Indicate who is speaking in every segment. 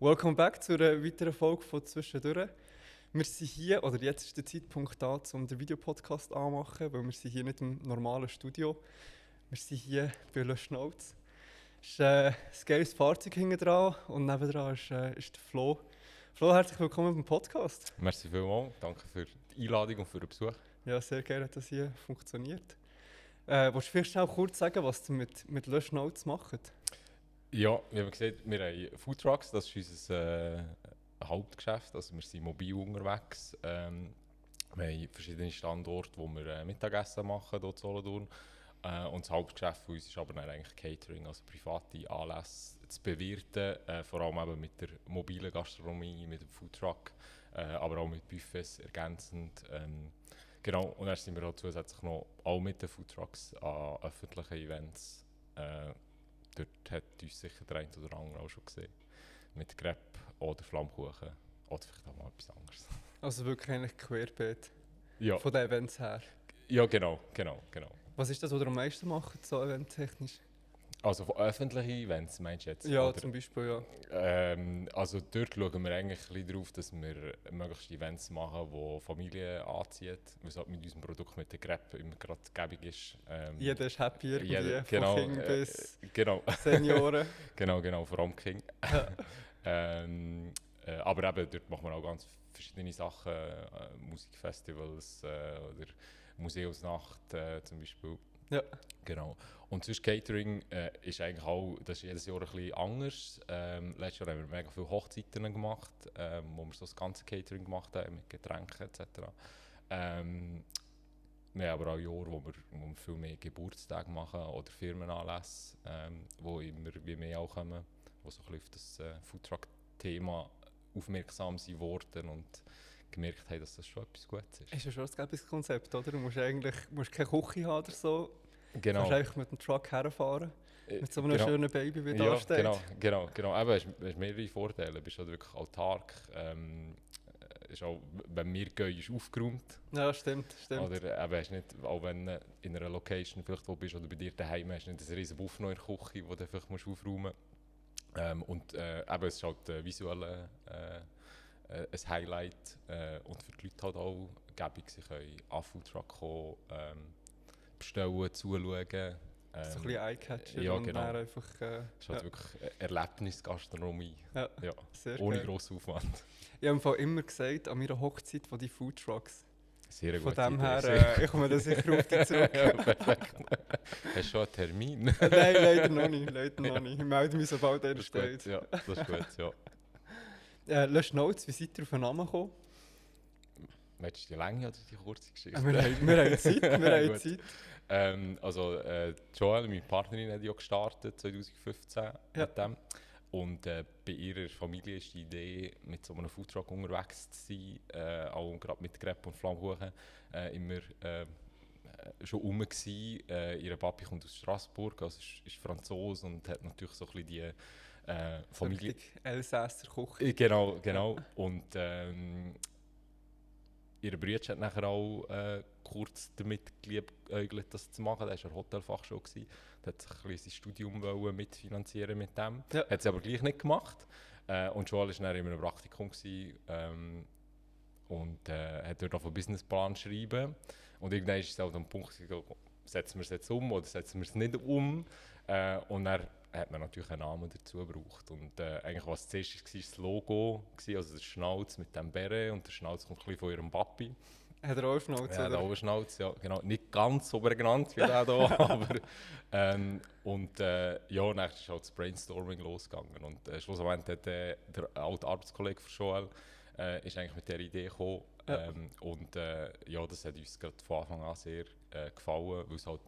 Speaker 1: Welcome back zu einer weiteren Folge von «Zwischendurch». Wir sind hier, oder jetzt ist der Zeitpunkt da, um den Videopodcast anzumachen, weil wir sind hier nicht im normalen Studio. Wir sind hier bei Le Schnauz. Es ist ein geiles Fahrzeug hinten dran und nebendran ist der Flo. Flo, herzlich willkommen beim Podcast.
Speaker 2: Merci vielmals, danke für die Einladung und für den Besuch.
Speaker 1: Ja, sehr gerne, dass das hier funktioniert. Willst du vielleicht schnell kurz sagen, was ihr mit Le Schnauz macht?
Speaker 2: Ja, wie haben gesagt, wir haben Foodtrucks, das ist unser Hauptgeschäft. Also wir sind mobil unterwegs. Wir haben verschiedene Standorte, wo wir Mittagessen machen, hier in Solothurn. Und das Hauptgeschäft von uns ist aber dann eigentlich Catering, also private Anlässe zu bewirten, vor allem eben mit der mobilen Gastronomie, mit dem Foodtruck, aber auch mit Buffets ergänzend. Genau, und dann sind wir auch zusätzlich noch auch mit den Foodtrucks an öffentlichen Events. Dort hat uns sicher der eine oder andere auch schon gesehen. Mit Crepe oder Flammkuchen oder vielleicht auch mal etwas anderes.
Speaker 1: Also wirklich eigentlich querbeet
Speaker 2: Ja,
Speaker 1: von den Events her.
Speaker 2: ja genau.
Speaker 1: Was ist das, was ihr am meisten macht, so eventtechnisch?
Speaker 2: Also von öffentlichen Events meinst du jetzt?
Speaker 1: Ja,
Speaker 2: Oder?
Speaker 1: zum Beispiel, ja.
Speaker 2: Also dort schauen wir eigentlich ein bisschen darauf, dass wir möglichst Events machen, die Familien anziehen. Was halt mit unserem Produkt, mit der Crepe, immer gerade gäbig ist.
Speaker 1: Jeder ist happy irgendwie,
Speaker 2: genau,
Speaker 1: von Kind bis
Speaker 2: genau.
Speaker 1: Senioren.
Speaker 2: genau, vor allem King. Aber eben, dort machen wir auch ganz verschiedene Sachen, Musikfestivals oder Museumsnacht zum Beispiel.
Speaker 1: Ja.
Speaker 2: Genau. Und sonst Catering ist eigentlich auch, das ist jedes Jahr ein bisschen anders. Letztes Jahr haben wir mega viele Hochzeiten gemacht, wo wir so das ganze Catering gemacht haben, mit Getränken etc. Wir haben aber auch Jahre, wo wir viel mehr Geburtstage machen oder Firmenanlässe, wo immer wie mehr auch kommen, wo so ein bisschen auf das Foodtruck-Thema aufmerksam sind worden und gemerkt haben, dass das schon etwas Gutes ist.
Speaker 1: Ist ja schon ein gäbiges Konzept, oder? Du musst keine Küche haben oder so.
Speaker 2: Genau.
Speaker 1: Du kannst einfach mit dem Truck herfahren, mit so einem
Speaker 2: Genau.
Speaker 1: schönen Baby, wie
Speaker 2: Ja,
Speaker 1: da steht.
Speaker 2: genau. Eben, es hast mehrere Vorteile. Du bist halt wirklich autark. Ist auch, wenn wir gehen, ist aufgeräumt.
Speaker 1: Ja, stimmt.
Speaker 2: Oder eben, hast nicht, auch wenn du in einer Location vielleicht wo bist oder bei dir daheim hast, nicht einen riesen Buff noch in der Küche, den du vielleicht musst aufräumen musst. Eben, es ist halt visuell ein Highlight und für die Leute halt auch gäbig. Sie können an Foodtruck kommen, bestellen, zuschauen.
Speaker 1: So ein bisschen Eye-Catcher
Speaker 2: ja,
Speaker 1: und
Speaker 2: genau.
Speaker 1: dann einfach...
Speaker 2: Es ist halt wirklich Erlebnisgastronomie.
Speaker 1: Ja,
Speaker 2: Ja.
Speaker 1: sehr
Speaker 2: Ohne
Speaker 1: geil.
Speaker 2: grossen Aufwand.
Speaker 1: Ich habe im Fall immer gesagt, an meiner Hochzeit von die Foodtrucks.
Speaker 2: Sehr
Speaker 1: Von
Speaker 2: gute
Speaker 1: dem
Speaker 2: Idee.
Speaker 1: her, ich komme da sicher auf dich zurück.
Speaker 2: Ja, perfekt. Hast du schon einen Termin?
Speaker 1: Nein, leider noch nicht. Ich melde mich, sobald er
Speaker 2: Das ist
Speaker 1: steht.
Speaker 2: gut, ja. Das ist gut, ja.
Speaker 1: Le Schnauz, wie seid ihr auf den Namen gekommen?
Speaker 2: Möchtest du die lange oder die kurze Geschichte?
Speaker 1: Wir haben Zeit.
Speaker 2: Gut. Also Joelle, meine Partnerin, hat ja gestartet 2015 mit dem. Und bei ihrer Familie ist die Idee, mit so einem Foodtruck unterwegs zu sein, auch gerade mit Crepe und Flammkuchen, immer schon rum gewesen. Ihr Papi kommt aus Straßburg, also ist Franzose und hat natürlich so ein bisschen die Familie...
Speaker 1: Richtig Elsässer Küche.
Speaker 2: Genau. Und ihr Bruder hat nachher auch kurz damit geliebäugelt, das zu machen. Er war in der Hotelfachschule. Er hat sich ein bisschen sein Studium mitfinanzieren mit dem.
Speaker 1: Ja.
Speaker 2: Hat es aber gleich nicht gemacht. Und Joel war dann in einem Praktikum und hat dort auf einen Businessplan schreiben. Und irgendwann ist es auch am Punkt, setzen wir es jetzt um oder setzen wir es nicht um. Und dann hat man natürlich einen Namen dazu gebraucht. Und eigentlich was zuerst war das Logo, also der Schnauz mit dem Bären. Und der Schnauz kommt ein bisschen von ihrem Papi.
Speaker 1: Hat er auch eine Schnauze?
Speaker 2: Ja,
Speaker 1: oder?
Speaker 2: der Schnauz, ja, genau. Nicht ganz so genannt wie der hier, aber... dann ist halt das Brainstorming losgegangen. Und schlussendlich hat der alte Arbeitskollege von Joel ist eigentlich mit dieser Idee gekommen. Das hat uns gerade von Anfang an sehr gefallen, weil es halt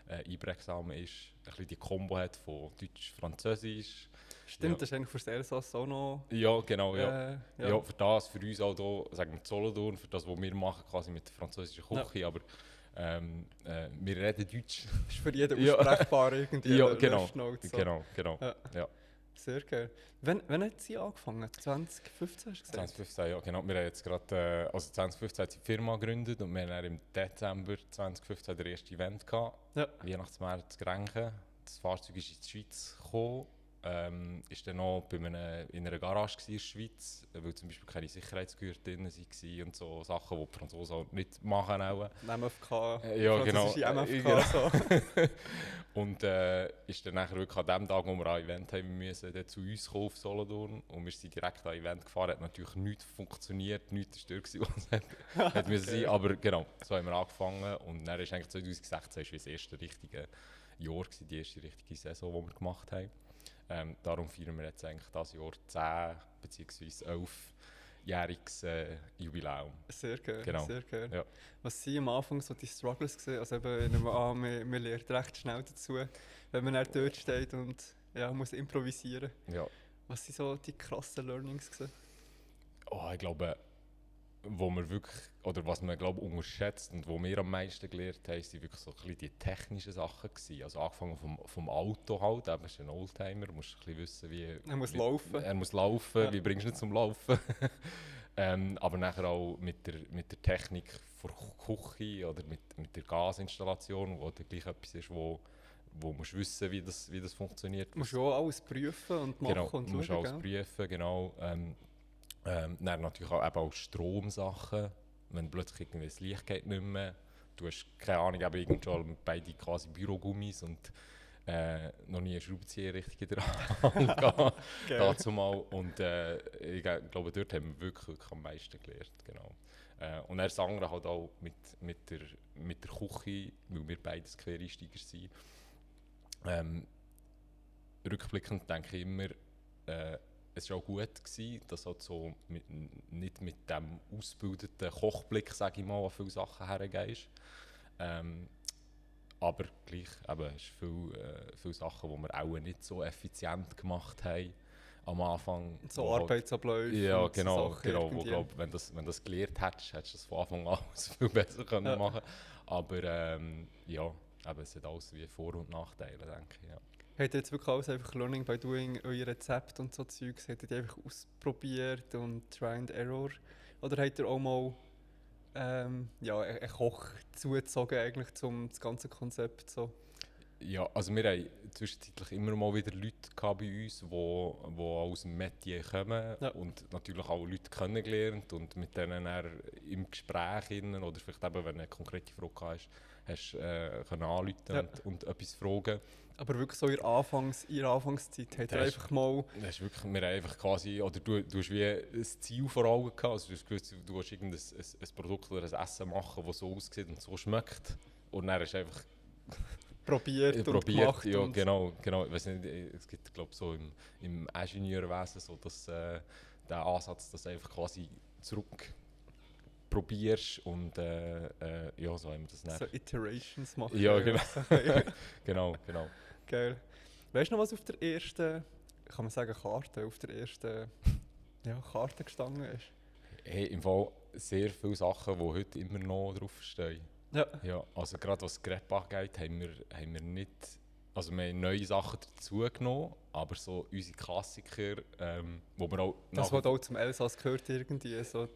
Speaker 2: einprägsam ist, ein bisschen die Kombo hat von Deutsch-Französisch.
Speaker 1: Stimmt, das ist eigentlich für das Elsass auch noch...
Speaker 2: Ja, genau, ja.
Speaker 1: ja.
Speaker 2: Für das, für uns auch hier, sagen wir Solothurn, für das, was wir machen, quasi mit der französischen Küche, aber wir reden Deutsch.
Speaker 1: Das ist für jeden aussprechbar irgendwie.
Speaker 2: Ja,
Speaker 1: Le
Speaker 2: genau.
Speaker 1: Schnauz, so.
Speaker 2: Genau. Ja.
Speaker 1: Sehr geil. Wann hat sie angefangen? 2015 hast du gesagt?
Speaker 2: 2015, ja, genau. Wir haben jetzt gerade, 2015 hat sie die Firma gegründet und wir haben dann im Dezember 2015 das erste Event gehabt.
Speaker 1: Ja.
Speaker 2: Weihnachtsmärz Grenchen. Das Fahrzeug ist in die Schweiz gekommen ist dann noch bei in einer Garage in der Schweiz, weil zum Beispiel keine Sicherheitsgürtel drin waren und so Sachen, die die Franzosen auch nicht machen. Auch.
Speaker 1: MFK,
Speaker 2: Ja, genau.
Speaker 1: französische MFK,
Speaker 2: Genau.
Speaker 1: so.
Speaker 2: Und ist dann nachher wirklich an dem Tag, wo wir ein Event haben müssen, dann zu uns kommen auf Solothurn. Und wir sind direkt an ein Event gefahren, hat natürlich nichts funktioniert, nichts war dort, was hat müssen sein. Aber genau, so haben wir angefangen. Und dann ist eigentlich 2016 ist das erste richtige Jahr gewesen, die erste richtige Saison, die wir gemacht haben. Darum feiern wir jetzt eigentlich dieses Jahr 10 bzw. 11-jähriges Jubiläum.
Speaker 1: Sehr geil,
Speaker 2: Genau.
Speaker 1: sehr geil.
Speaker 2: Ja.
Speaker 1: Was sind am Anfang so die Struggles gewesen? Also eben, ich nehme an, man lernt recht schnell dazu, wenn man dann dort steht und ja, muss improvisieren.
Speaker 2: Ja.
Speaker 1: Was sind so die krassen Learnings gewesen?
Speaker 2: Oh, ich glaube, wo man wirklich, oder was man glaube unterschätzt und wo wir am meisten gelernt haben, sind wirklich so ein bisschen die technischen Sachen gewesen. Also angefangen vom Auto halt, eben ist ein Oldtimer, du musst ein bisschen wissen, wie...
Speaker 1: Er muss laufen.
Speaker 2: Er muss laufen,
Speaker 1: Ja.
Speaker 2: wie bringst du ihn zum Laufen? Aber nachher auch mit der Technik der Küche oder mit der Gasinstallation, wo dann gleich etwas ist, wo musst wissen, wie das funktioniert.
Speaker 1: Du musst ja auch alles prüfen und machen
Speaker 2: Genau,
Speaker 1: und
Speaker 2: du musst
Speaker 1: schauen,
Speaker 2: alles
Speaker 1: gell?
Speaker 2: prüfen, genau. Dann natürlich auch, eben auch Stromsachen, wenn plötzlich irgendwie das Licht geht nicht mehr. Du hast keine Ahnung, eben irgendwann beide quasi Bürogummis und noch nie einen Schraubenzieher richtig in der Hand gehabt, dazu mal. Und ich glaube, dort haben wir wirklich am meisten gelernt, genau. Und dann das andere halt auch mit der Küche, weil wir beides Quereinsteiger sind. Rückblickend denke ich immer, es war auch gut gewesen, dass halt so nicht mit dem ausgebildeten Kochblick, sage ich mal, an viele Sachen hergehst. Aber gleich, eben, es sind viele Sachen, die wir auch nicht so effizient gemacht haben am Anfang.
Speaker 1: So
Speaker 2: wo halt-
Speaker 1: Arbeitsabläufe
Speaker 2: Ja,
Speaker 1: und so
Speaker 2: genau,
Speaker 1: Sachen
Speaker 2: genau. Wo,
Speaker 1: irgendwie.
Speaker 2: glaub, wenn du das gelernt hättest, hättest du das von Anfang an viel besser können
Speaker 1: Ja.
Speaker 2: machen. Aber ja, eben, es hat alles wie Vor- und Nachteile, denke ich. Ja.
Speaker 1: Habt ihr jetzt wirklich alles einfach Learning by Doing, euer Rezept und so Zeugs, habt ihr die einfach ausprobiert und Try and Error? Oder habt ihr auch mal ja, einen Koch zugezogen eigentlich, das ganze Konzept so?
Speaker 2: Ja, also wir haben zwischenzeitlich immer mal wieder Leute gehabt bei uns, die aus dem Metier kommen
Speaker 1: Ja.
Speaker 2: und natürlich auch Leute kennengelernt und mit denen dann im Gespräch oder vielleicht eben, wenn du eine konkrete Frage hast können anrufen
Speaker 1: Ja.
Speaker 2: und etwas fragen.
Speaker 1: Aber wirklich so in ihrer Anfangszeit, habt ihr
Speaker 2: Das ist-
Speaker 1: einfach mal...
Speaker 2: Das ist wirklich, wir haben einfach quasi, oder du hast wie ein Ziel vor Augen gehabt, also du hast gewusst, du willst irgendein ein Produkt oder ein Essen machen, das so aussieht und so schmeckt und dann hast du einfach
Speaker 1: probiert und
Speaker 2: probiert,
Speaker 1: gemacht.
Speaker 2: ja,
Speaker 1: und
Speaker 2: genau. Ich weiß nicht, es gibt, glaube so im Ingenieurwesen so, dass der Ansatz, dass du einfach quasi zurück probierst und ja, so haben wir das
Speaker 1: so
Speaker 2: dann.
Speaker 1: Iterations machen.
Speaker 2: Ja, genau. genau.
Speaker 1: Geil. Weißt du noch, was auf der ersten, kann man sagen, Karte, auf der ersten Karte gestanden ist?
Speaker 2: Hey, im Fall sehr viele Sachen, die heute immer noch draufstehen.
Speaker 1: Ja.
Speaker 2: Ja, also gerade was Crepe angeht, haben wir nicht, also wir haben neue Sachen dazugenommen, aber so unsere Klassiker, wo wir auch...
Speaker 1: Das, was auch zum Elsass gehört irgendwie. So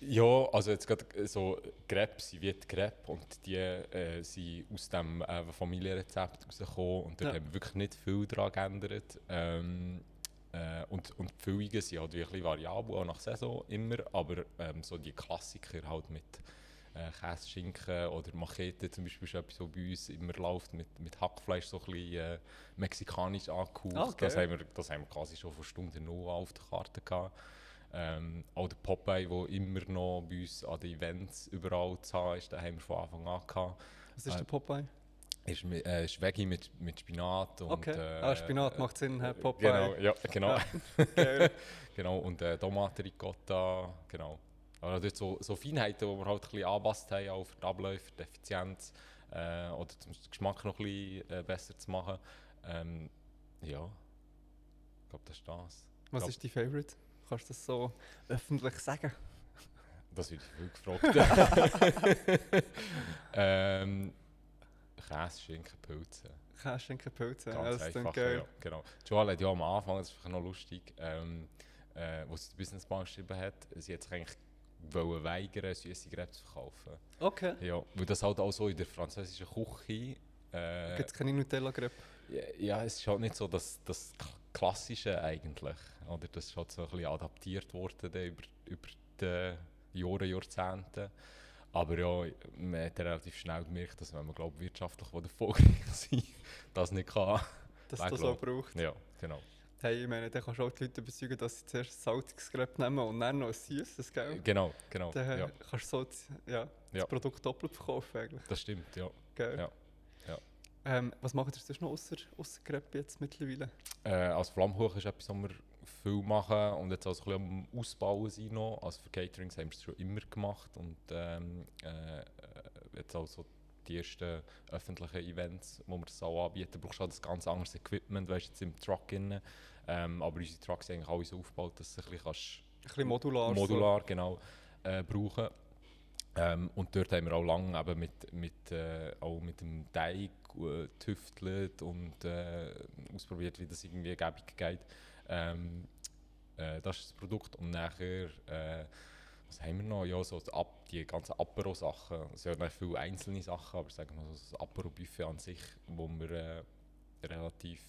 Speaker 2: Ja, also jetzt gerade so Crepe sind wie die Crepe und die sind aus dem Familienrezept rausgekommen und dort
Speaker 1: Ja.
Speaker 2: haben wir wirklich nicht viel daran geändert. Und die Füllungen sind halt wie ein bisschen variabel, auch nach Saison immer, aber so die Klassiker halt mit Käse, Schinken oder Machete zum Beispiel ist etwas, was bei uns immer läuft, mit Hackfleisch so ein bisschen mexikanisch angehaucht.
Speaker 1: Ah, okay.
Speaker 2: Das haben wir quasi schon von Stunde 0 auf der Karte gehabt. Auch der Popeye, der immer noch bei uns an den Events überall zu haben ist, den haben wir von Anfang an gehabt.
Speaker 1: Was ist der Popeye?
Speaker 2: Ist Veggie mit Spinat und...
Speaker 1: Okay. Spinat macht Sinn, Herr
Speaker 2: Genau,
Speaker 1: Popeye.
Speaker 2: ja, genau.
Speaker 1: Ja. Geil.
Speaker 2: Genau, und Tomaten-Ricotta, genau. Aber dort so Feinheiten, die wir halt ein bisschen angepasst haben, auch für die Abläufe, für die Effizienz oder um den Geschmack noch ein bisschen besser zu machen. Ja, ich glaube, das ist das.
Speaker 1: Was
Speaker 2: Glaub-
Speaker 1: ist dein Favorite? Kannst du das so öffentlich sagen?
Speaker 2: Das wird viel gefragt. Käse, Schinken, Pilze.
Speaker 1: Käse, Pilze. Ja,
Speaker 2: Ganz
Speaker 1: das klingt
Speaker 2: einfach,
Speaker 1: geil.
Speaker 2: ja, genau. Joel hat ja am Anfang, das ist vielleicht noch lustig, wo sie den Businessplan geschrieben hat, sie hat sich eigentlich weigern, süße Crepe zu verkaufen.
Speaker 1: Okay.
Speaker 2: Ja, weil das halt auch so in der französischen Küche...
Speaker 1: Gibt es keine Nutella-Crepe?
Speaker 2: Ja, es ist halt nicht so das Klassische eigentlich. Oder das ist halt so ein bisschen adaptiert worden dann über die Jahre, Jahrzehnte. Aber ja, man hat relativ schnell gemerkt, dass wenn man glaub, wirtschaftlich erfolgreich sein das nicht kann.
Speaker 1: Dass das so braucht.
Speaker 2: Ja, genau.
Speaker 1: Hey, ich meine, dann kannst du auch die Leute überzeugen, dass sie zuerst ein salziges Gerät nehmen und dann noch ein süßes, gell?
Speaker 2: Genau.
Speaker 1: Dann
Speaker 2: Ja.
Speaker 1: kannst du so das Produkt doppelt verkaufen eigentlich.
Speaker 2: Das stimmt, ja.
Speaker 1: Gell?
Speaker 2: Ja.
Speaker 1: Was macht ihr sonst noch ausser Crepe jetzt mittlerweile?
Speaker 2: Als Flammkuchen ist etwas, was wir viel machen und jetzt auch so ein bisschen am Ausbauen sind noch. Also für Caterings haben wir es schon immer gemacht und jetzt auch so die ersten öffentlichen Events, wo wir das auch anbieten, brauchst du halt das ganz anderes Equipment, weißt du, jetzt im Truck innen. Aber unsere Trucks sind eigentlich alle so aufgebaut, dass du ein bisschen modular genau, brauchen. Und dort haben wir auch lange eben auch mit dem Teig getüftelt und ausprobiert, wie das irgendwie gäbig geht. Das ist das Produkt. Und nachher, was haben wir noch? Ja, so die ganzen Apero-Sachen. Es sind ja nicht viele einzelne Sachen, aber sagen wir so das Apero-Buffet an sich, wo wir relativ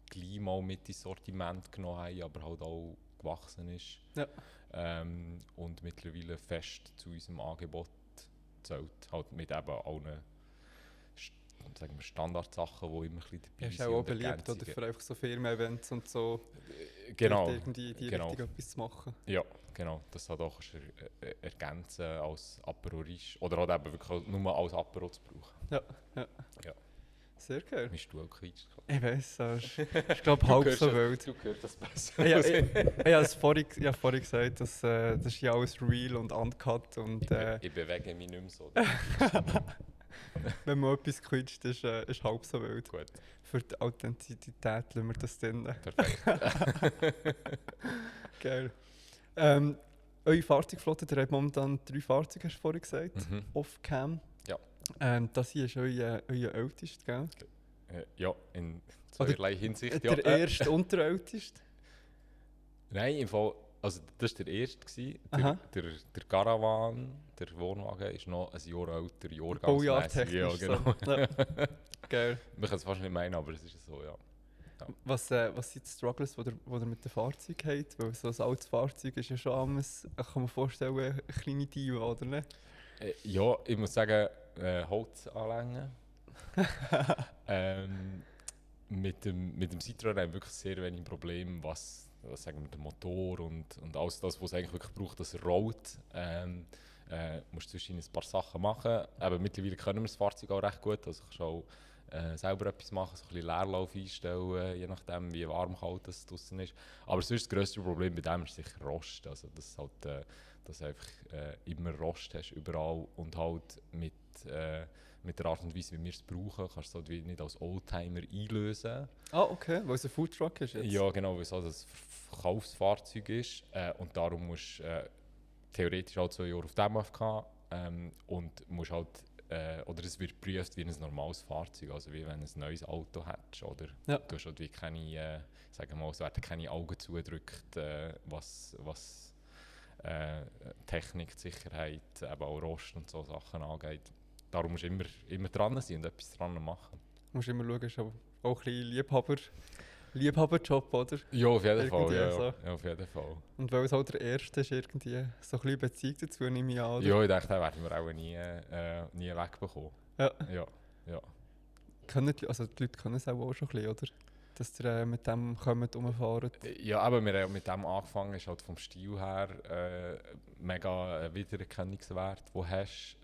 Speaker 2: gleich mal mit ins Sortiment genommen haben, aber halt auch gewachsen ist.
Speaker 1: Ja.
Speaker 2: Und mittlerweile fest zu unserem Angebot zählt. Halt mit eben allen sagen wir Standardsachen, die immer ein bisschen dabei
Speaker 1: Ist
Speaker 2: sind.
Speaker 1: auch beliebt, oder für einfach so Firmen-Events und so.
Speaker 2: Genau.
Speaker 1: Irgendwie in die Richtung etwas zu machen.
Speaker 2: Ja, genau. Das hat auch ergänzen als Apero Riche. Oder halt eben wirklich nur als Apero zu brauchen.
Speaker 1: Ja. Sehr geil.
Speaker 2: Mein Stuhl quietscht.
Speaker 1: Ich weiss, das ist glaube halb so wild.
Speaker 2: Du hörst das besser.
Speaker 1: Ich habe vorhin gesagt, das ist ja alles real und uncut. Und,
Speaker 2: ich bewege mich nicht mehr so.
Speaker 1: wenn man etwas quietscht, ist halb so wild.
Speaker 2: Gut.
Speaker 1: Für die Authentizität lassen wir das drin.
Speaker 2: Perfekt.
Speaker 1: Geil. Eure Fahrzeugflotte, ihr habt momentan 3 Fahrzeuge, hast du vorhin gesagt, off-cam.
Speaker 2: Ja.
Speaker 1: Das hier ist euer ältester, gell?
Speaker 2: Ja, in zweierlei Hinsicht.
Speaker 1: Der erste und der älteste?
Speaker 2: Nein, im Fall, also das war der erste. Der Caravan, der Wohnwagen, ist noch ein Jahr älter, jahrgangsmässig. Ja, genau.
Speaker 1: So. Ja. Geil.
Speaker 2: Man kann es fast nicht meinen, aber es ist so, ja.
Speaker 1: Was sind die Struggles, die ihr mit dem Fahrzeug habt? Weil so ein altes Fahrzeug ist ja schon anders, ich kann mir vorstellen, eine kleine Diva, oder nicht?
Speaker 2: Ja, ich muss sagen, Holz anlängen. Mit dem Citroën haben wir wirklich sehr wenig Probleme, was sagen wir, der Motor und alles das, was es eigentlich wirklich braucht, dass er rollt. Musst zwischen ein paar Sachen machen. Aber mittlerweile können wir das Fahrzeug auch recht gut. Also ich kann auch selber etwas machen, so ein bisschen Leerlauf einstellen, je nachdem wie warm kalt es draußen ist. Aber sonst das grösste Problem bei dem ist sicher Rost. Also dass halt, dass du einfach immer Rost hast überall und halt mit der Art und Weise, wie wir es brauchen, kannst du es halt nicht als Oldtimer einlösen.
Speaker 1: Ah, okay, weil es ein Foodtruck ist jetzt?
Speaker 2: Ja, genau, weil es halt ein Verkaufsfahrzeug ist. Und darum musst du theoretisch halt 2 Jahre auf dem FK und musst halt, oder es wird geprüft wie ein normales Fahrzeug, also wie wenn du ein neues Auto hättest. Oder du hast halt wie keine, sagen wir mal, es werden keine Augen zugedrückt, was Technik, Sicherheit, eben auch Rost und so Sachen angeht. Darum musst du immer dran sein und etwas dran machen.
Speaker 1: Du musst immer schauen, ist auch ein bisschen Liebhaberjob, oder?
Speaker 2: Ja, auf jeden Fall.
Speaker 1: So.
Speaker 2: Ja, auf jeden Fall.
Speaker 1: Und weil es halt der erste ist, irgendwie so ein bisschen Beziehung dazu, nehme ich an, oder?
Speaker 2: Ja, ich denke, den werden wir auch nie wegbekommen.
Speaker 1: Ja.
Speaker 2: Ja.
Speaker 1: Also die Leute können es auch schon ein bisschen, oder? Dass ihr mit dem rumfahren.
Speaker 2: Ja, aber wir haben mit dem angefangen, ist halt vom Stil her mega Wiedererkennungswert, den du hast.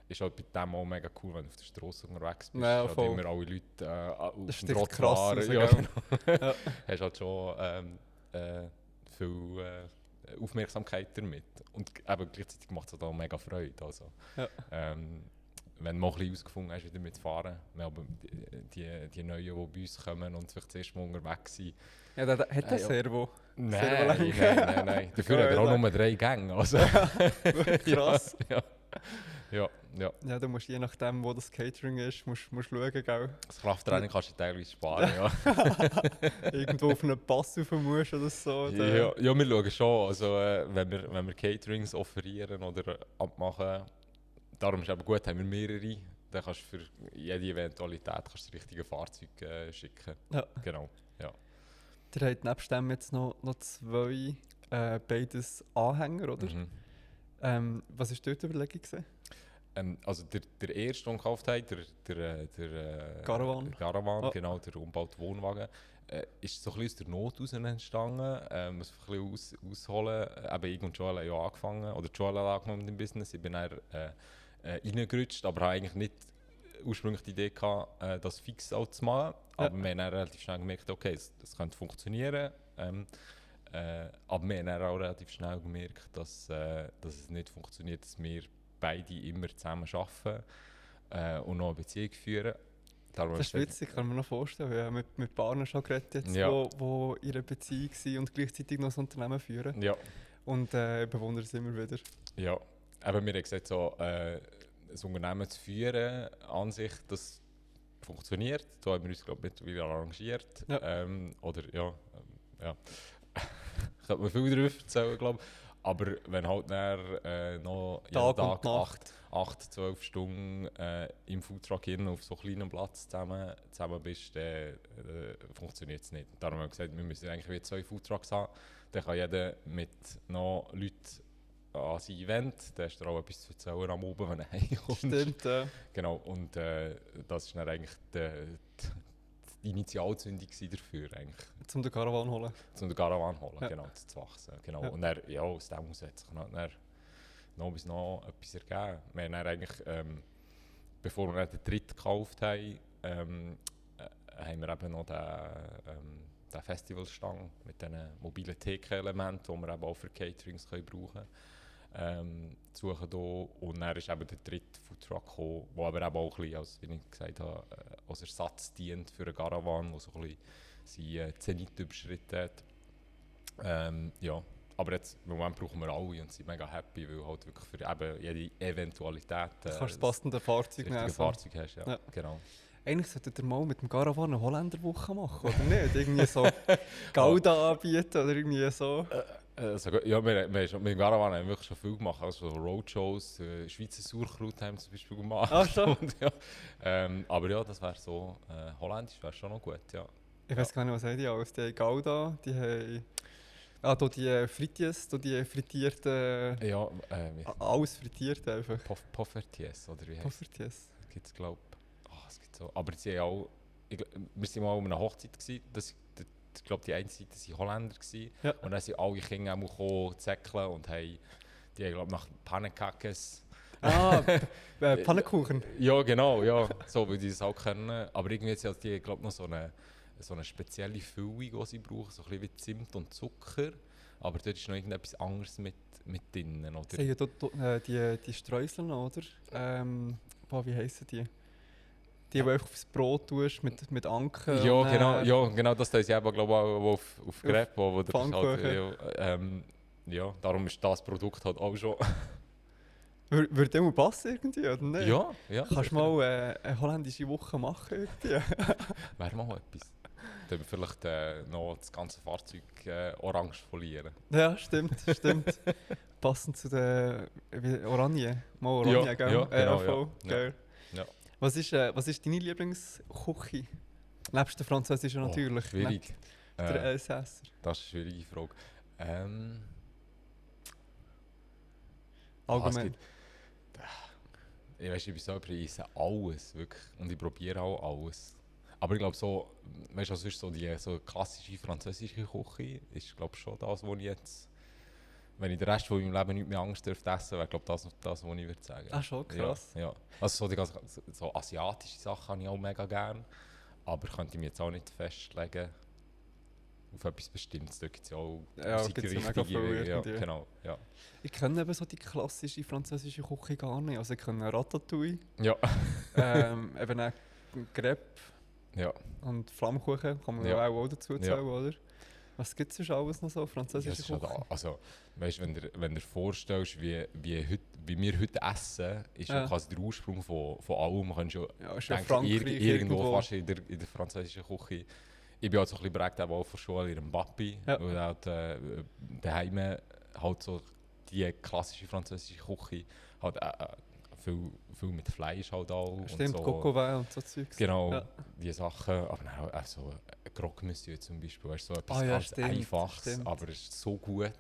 Speaker 2: Ist halt bei dem auch mega cool, wenn du auf der Straße unterwegs bist.
Speaker 1: Ja,
Speaker 2: halt immer alle Leute auf dem Trottoir
Speaker 1: krass.
Speaker 2: Ja, genau. Ja. Hast halt schon viel Aufmerksamkeit damit. Und eben gleichzeitig macht es halt auch mega Freude. Also,
Speaker 1: ja.
Speaker 2: Wenn du mal ein bisschen herausgefunden hast, wieder mitfahren. Wir haben die Neuen, die bei uns kommen und vielleicht das erste Mal unterwegs sind.
Speaker 1: Ja, hat der Servo?
Speaker 2: Nein. Dafür hat er auch nur 3 Gänge. Also.
Speaker 1: Krass.
Speaker 2: Ja.
Speaker 1: Ja, du musst je nachdem, wo das Catering ist, musst schauen, gell?
Speaker 2: Das Krafttraining kannst du teilweise sparen, ja.
Speaker 1: Irgendwo auf einen Pass rauf musst oder so.
Speaker 2: Oder? Ja, wir schauen schon. Also, wenn wir Caterings offerieren oder abmachen, darum ist es eben gut, haben wir mehrere dann kannst du für jede Eventualität kannst du das richtige Fahrzeug schicken.
Speaker 1: Ja.
Speaker 2: Genau, ja.
Speaker 1: Ihr habt nebst dem jetzt noch 2 beides Anhänger, oder? Was war dort die Überlegung gewesen?
Speaker 2: Also der erste, den wir gekauft haben, der
Speaker 1: Caravan.
Speaker 2: genau, der umgebaute Wohnwagen, ist so ein bisschen aus der Not heraus entstanden. Muss ein bisschen ausholen. Eben ich und Joel haben ja angefangen, oder Joel hat angefangen mit dem Business. Ich bin dann reingerutscht, aber habe eigentlich nicht ursprünglich die Idee gehabt, das fix auch zu machen.
Speaker 1: Ja.
Speaker 2: Aber wir haben dann relativ schnell gemerkt, okay, das könnte funktionieren. Aber wir haben dann auch relativ schnell gemerkt, dass es nicht funktioniert, dass wir beide immer zusammen arbeiten und noch eine Beziehung führen. Darum
Speaker 1: Das ist witzig, kann man noch vorstellen. Ich habe mit Partnern schon geredet, jetzt,
Speaker 2: Ja.
Speaker 1: wo in einer Beziehung sind und gleichzeitig noch ein Unternehmen führen.
Speaker 2: Ja,
Speaker 1: Und bewundere es immer wieder.
Speaker 2: ja. Aber wir haben gesagt, so, ein Unternehmen zu führen an sich, das funktioniert. Da haben wir uns, glaube ich, mittlerweile arrangiert.
Speaker 1: Ja.
Speaker 2: Oder ja, ja. Könnte man viel darüber erzählen, glaube ich. Aber wenn halt dann, noch jeden
Speaker 1: Tag und Nacht.
Speaker 2: 8-12 Stunden im Foodtruck auf so kleinem Platz zusammen bist, dann funktioniert es nicht. Darum haben wir gesagt, wir müssen eigentlich wieder 2 Foodtrucks haben. Dann kann jeder mit noch Leuten an sein Event, da hast du auch etwas zu erzählen am Abend, wenn er heimkommt.
Speaker 1: Stimmt, ja.
Speaker 2: Genau, und das war dann eigentlich die Initialzündung dafür, eigentlich,
Speaker 1: Um den Caravan holen.
Speaker 2: um den Caravan holen,
Speaker 1: Ja.
Speaker 2: genau, zu wachsen. Genau.
Speaker 1: Ja.
Speaker 2: Und dann, ja, aus dem heraus hat sich dann noch etwas ergeben. Wir haben dann eigentlich, bevor wir dann den dritten gekauft haben, haben wir eben noch den Festivalstang mit diesen mobilen Theke-Elementen, die wir eben auch für Caterings brauchen können. Suchen hier. Und dann ist eben der dritte Foodtruck gekommen, der aber eben auch ein bisschen, als, wie ich gesagt habe, als Ersatz dient für einen Caravan, der so ein bisschen seinen Zenit überschritten hat. Ja, aber jetzt im Moment brauchen wir alle und sind mega happy, weil halt wirklich für eben jede Eventualität
Speaker 1: Du kannst das passende Fahrzeug
Speaker 2: das richtige
Speaker 1: nehmen.
Speaker 2: Fahrzeug hast. Ja,
Speaker 1: Ja.
Speaker 2: Genau.
Speaker 1: Eigentlich solltet ihr mal mit dem Caravan eine Holländerwoche machen, oder nicht? Irgendwie so Gouda anbieten oder irgendwie so.
Speaker 2: Also, ja, wir haben schon, mit dem Caravan haben wir wirklich schon viel gemacht. Also Roadshows, Schweizer Sauerkraut haben wir zum Beispiel gemacht.
Speaker 1: Ah, schon?
Speaker 2: Und, ja, aber ja, das wäre so, holländisch wäre schon noch gut, ja.
Speaker 1: Ich weiß gar nicht, was haben die alles. Die haben Gouda, die haben... Ah, da die Frittjes, da die frittierten...
Speaker 2: Ja,
Speaker 1: Alles frittiert einfach.
Speaker 2: Poffertjes, oder wie heisst
Speaker 1: Poffertjes.
Speaker 2: es? Gibt es, glaube ich. Es gibt so. Aber sie haben auch, wir waren mal an einer Hochzeit, ich glaube, die eine Seite waren Holländer.
Speaker 1: Ja.
Speaker 2: Und dann sind alle Kinder auch gekommen, zäckeln und haben, die haben, glaube ich, nach Pannenkackes.
Speaker 1: Ah, Pfannkuchen.
Speaker 2: Ja, genau, ja. So, weil die das auch können. Aber irgendwie haben die, glaube ich, noch so eine spezielle Füllung, die sie brauchen, so ein bisschen wie Zimt und Zucker. Aber dort ist noch irgendetwas anderes mit drin, oder?
Speaker 1: Sie haben ja die Streusel noch, oder? Boah, wie heissen die? Die einfach aufs Brot tust mit Anken.
Speaker 2: Ja,
Speaker 1: und dann-
Speaker 2: genau, das tun sie eben, glaube ich, auch auf Crepe, wo das
Speaker 1: Pfannkuchen.
Speaker 2: halt, ja, darum ist das Produkt halt auch schon...
Speaker 1: Würde immer passen irgendwie, oder nicht?
Speaker 2: ja,
Speaker 1: Kannst du
Speaker 2: sicher.
Speaker 1: mal eine holländische Woche machen irgendwie?
Speaker 2: Wäre mal etwas. Dann wir vielleicht noch das ganze Fahrzeug orange folieren.
Speaker 1: Ja, stimmt. Passend zu den Oranien. Mal Oranien,
Speaker 2: Ja,
Speaker 1: gell?
Speaker 2: ja, genau,
Speaker 1: voll.
Speaker 2: ja.
Speaker 1: Geil.
Speaker 2: Ja.
Speaker 1: Was ist deine Lieblingsküche? Nebst der französischen natürlich.
Speaker 2: Schwierig.
Speaker 1: Nebst der Elsässer.
Speaker 2: Das ist eine schwierige Frage.
Speaker 1: Allgemein.
Speaker 2: Ich weiß, ich bin so ich esse alles, wirklich. Und ich probiere auch alles. Aber ich glaube so, weißt du, sonst so die so klassische französische Küche ist, glaube schon das, was ich jetzt, wenn ich den Rest von meinem Leben nicht mehr Angst dürfte essen, wäre, glaube das, was ich würde sagen.
Speaker 1: Ah, schon, krass.
Speaker 2: Ja, ja. Also so die ganzen, so asiatische Sachen habe ich auch mega gern. Aber könnte ich mir jetzt auch nicht festlegen auf etwas Bestimmtes. Da gibt es ja auch
Speaker 1: Ja, gibt's ja mega viel
Speaker 2: ja,
Speaker 1: irgendwie.
Speaker 2: genau, ja.
Speaker 1: Ich kenne eben so die klassische französische Küche gar nicht. Also ich kenne Ratatouille,
Speaker 2: Ja,
Speaker 1: eben auch Crepe
Speaker 2: ja.
Speaker 1: und Flammkuchen, kann man
Speaker 2: Ja.
Speaker 1: auch dazu
Speaker 2: Ja.
Speaker 1: zählen, oder? Was gibt es sonst alles noch so,
Speaker 2: Ja, es
Speaker 1: französische
Speaker 2: ist schon
Speaker 1: Küche?
Speaker 2: da. Also, weißt, wenn du dir vorstellst, wie wir heute essen, ist ja
Speaker 1: Ja.
Speaker 2: quasi der Ursprung von allem. Man kann schon
Speaker 1: Ja, ist ja
Speaker 2: denken,
Speaker 1: Frankreich
Speaker 2: irgendwo fast in der französischen Küche. Ich bin halt so ein bisschen prägt auch von Schule in einem Papi,
Speaker 1: Ja.
Speaker 2: weil halt daheim halt so die klassische französische Küche halt viel mit Fleisch halt auch.
Speaker 1: Stimmt,
Speaker 2: und so.
Speaker 1: Coco Vin und so Zeugs.
Speaker 2: Genau,
Speaker 1: Ja.
Speaker 2: die Sachen. Aber dann auch so ein Croque Monsieur zum Beispiel, weißt, so etwas
Speaker 1: Ah ja,
Speaker 2: ganz
Speaker 1: stimmt,
Speaker 2: Einfaches,
Speaker 1: stimmt.
Speaker 2: aber es ist so gut.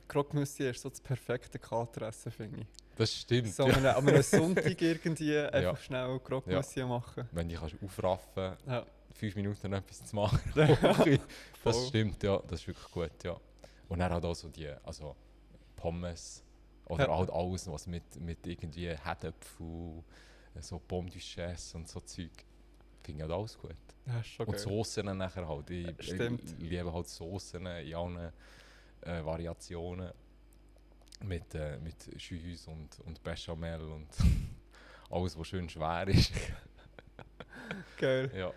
Speaker 1: Croque Monsieur ist so das perfekte Kateressen, finde ich.
Speaker 2: Das stimmt,
Speaker 1: So
Speaker 2: ja.
Speaker 1: an einem Sonntag irgendwie einfach
Speaker 2: Ja.
Speaker 1: schnell Croque
Speaker 2: Ja.
Speaker 1: Monsieur machen.
Speaker 2: Wenn du dich aufraffen kannst,
Speaker 1: Ja.
Speaker 2: 5 Minuten etwas zu machen.
Speaker 1: Ja,
Speaker 2: Das
Speaker 1: voll.
Speaker 2: stimmt, ja, das ist wirklich gut, ja. Und dann halt auch so die, also Pommes oder
Speaker 1: Ja.
Speaker 2: halt alles, was mit irgendwie Herdöpfel, so Pommes Duchesse und so Zeug, finde ich halt alles gut.
Speaker 1: Ja, ist schon
Speaker 2: Und
Speaker 1: geil.
Speaker 2: Soßen nachher halt, ich
Speaker 1: Stimmt.
Speaker 2: liebe halt Soßen in allen Variationen mit Schüss und Bechamel und alles, was schön schwer ist.
Speaker 1: Geil.
Speaker 2: Ja.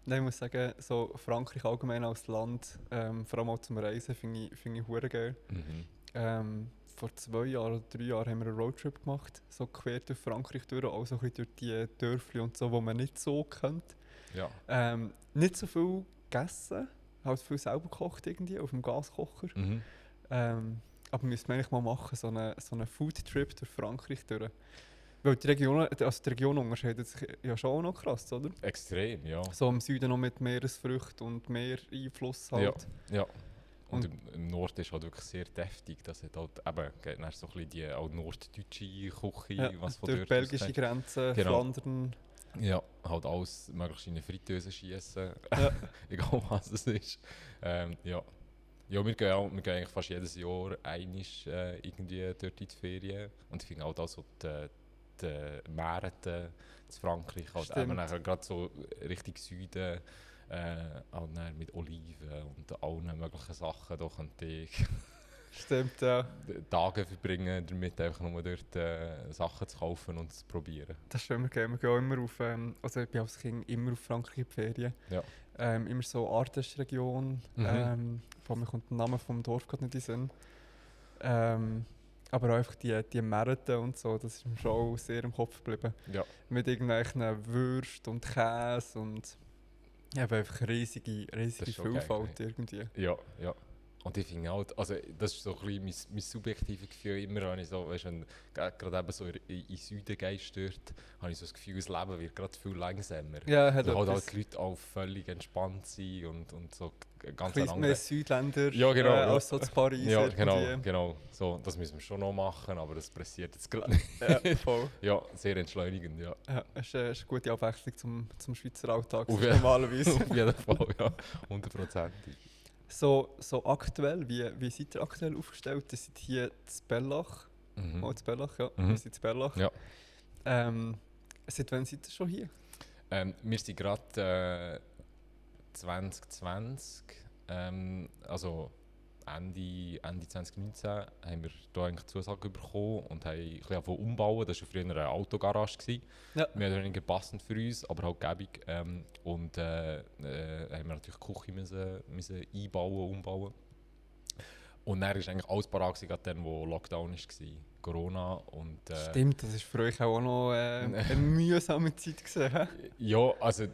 Speaker 1: Nein, ich muss sagen, so Frankreich allgemein als Land, vor allem auch zum Reisen, finde ich hure geil.
Speaker 2: Mhm.
Speaker 1: Vor 2 Jahren oder 3 Jahren haben wir einen Roadtrip gemacht, so quer durch Frankreich durch, auch so ein bisschen durch die Dörfli und so, wo man nicht so kennt.
Speaker 2: Ja.
Speaker 1: Nicht so viel gegessen, halt viel selber gekocht irgendwie, auf dem Gaskocher.
Speaker 2: Mhm.
Speaker 1: Aber müsste man eigentlich mal machen, so einen Food-Trip durch Frankreich durch. Weil die Region unterscheidet sich ja schon noch krass, oder?
Speaker 2: Extrem, ja.
Speaker 1: So im Süden noch mit Meeresfrüchten und mehr Einfluss halt.
Speaker 2: Ja. Und
Speaker 1: Und-
Speaker 2: im Norden ist halt wirklich sehr deftig. Das hat halt eben dann so ein bisschen die auch norddeutsche Küche,
Speaker 1: Ja,
Speaker 2: was von
Speaker 1: durch
Speaker 2: dort
Speaker 1: belgische
Speaker 2: ausgeht.
Speaker 1: Grenzen,
Speaker 2: Genau.
Speaker 1: Flandern.
Speaker 2: Ja, halt alles möglichst in eine Fritteuse schießen.
Speaker 1: Ja.
Speaker 2: Egal was es ist. Ja. Ja, wir gehen eigentlich fast jedes Jahr einmal irgendwie dort in die Ferien. Und ich finde halt auch so die Märkte in Frankreich, halt
Speaker 1: Stimmt.
Speaker 2: eben nachher gerade so Richtung Süden, halt dann mit Oliven und allen möglichen Sachen, da könnte ich
Speaker 1: Stimmt, ja.
Speaker 2: Tage verbringen, damit einfach nur dort Sachen zu kaufen und zu probieren.
Speaker 1: Das ist immer geil. Wir gehen auch immer auf, also ich bin als Kind immer auf Frankreich in die Ferien.
Speaker 2: Ja.
Speaker 1: Immer so Ardèche-Region.
Speaker 2: Mhm.
Speaker 1: Vor mir kommt der Name vom Dorf gerade nicht in den Sinn. Aber auch einfach die Märkte und so, das ist mir schon auch sehr im Kopf geblieben.
Speaker 2: Ja.
Speaker 1: Mit irgendwelchen Würsten und Käse und eben einfach riesige
Speaker 2: ist schon geil,
Speaker 1: Vielfalt irgendwie.
Speaker 2: Ja, ja. Und ich finde halt, also das ist so ein bisschen mein subjektives Gefühl, immer wenn ich so, weißt, wenn gerade eben so in den Süden gehst dort, habe ich so das Gefühl, das Leben wird gerade viel langsamer.
Speaker 1: Ja, hat
Speaker 2: Weil halt
Speaker 1: etwas.
Speaker 2: die Leute auch völlig entspannt sind und so ganz
Speaker 1: Ein bisschen mehr Südländer
Speaker 2: Ja, genau, ja.
Speaker 1: als so zu Paris.
Speaker 2: Ja,
Speaker 1: irgendwie.
Speaker 2: genau. So, das müssen wir schon noch machen, aber das passiert jetzt gerade nicht.
Speaker 1: Ja, voll.
Speaker 2: Ja, sehr entschleunigend, ja.
Speaker 1: Ja, es ist eine gute Abwechslung zum Schweizer Alltag,
Speaker 2: Auf
Speaker 1: so
Speaker 2: jeden-
Speaker 1: normalerweise.
Speaker 2: Auf jeden Fall, ja. 100%.
Speaker 1: So aktuell, wie seid ihr aktuell aufgestellt? Ihr seid hier zu Bellach.
Speaker 2: Mhm.
Speaker 1: Oh, zu Bellach, ja.
Speaker 2: Mhm.
Speaker 1: Wir sind zu Bellach.
Speaker 2: Ja.
Speaker 1: Seit wann seid ihr schon hier?
Speaker 2: Wir sind gerade 2020, also Ende 2019, haben wir hier eigentlich Zusage bekommen und haben ein bisschen angefangen umbauen. Das war früher eine Autogarage.
Speaker 1: Ja.
Speaker 2: Mehr oder weniger passend für uns, aber halt gäbig. Und haben wir natürlich die Küche müssen einbauen, umbauen. Und dann war eigentlich alles parat, gerade dann, wo Lockdown war, Corona. Und,
Speaker 1: Stimmt, das war für euch auch noch eine mühsame Zeit gewesen, hä?
Speaker 2: ja, also